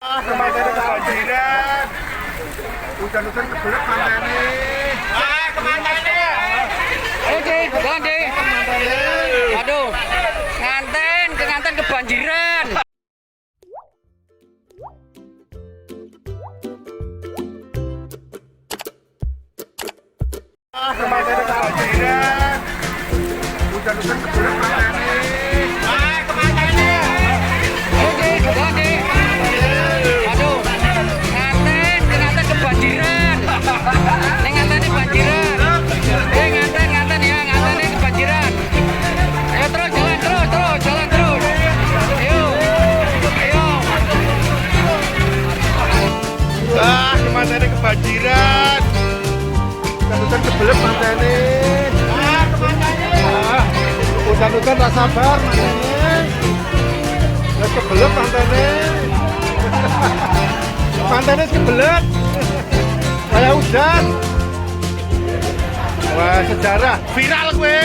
Ah, kemantene kebanjiran. Udan-udan kebelet mantene. Ah, kemantene. Ayo, Di, jalan, Di. Aduh, nganten, ke nganten kebanjiran. Ah, kemantene kebanjiran. Udan-udan kebelet mantene. Ah, kemantene. Ayo, Di, jalan, Di. Aduh, nganten, ke nganten kebanjiran. Ning nganten kebanjiran. Eh, nganten, nganten ya, nganten ini kebanjiran. Ayo terus jalan terus, terus, jalan terus. Ayo, ayo. Ah, kemantene kebanjiran. Udan-udan kebelet mantene. Ah, kemantene. Ah, udan-udan tak sabar mantene. Wis kebelet mantene. Mantene wis kebelet. Kayak udan. Wah, sejarah viral kowe.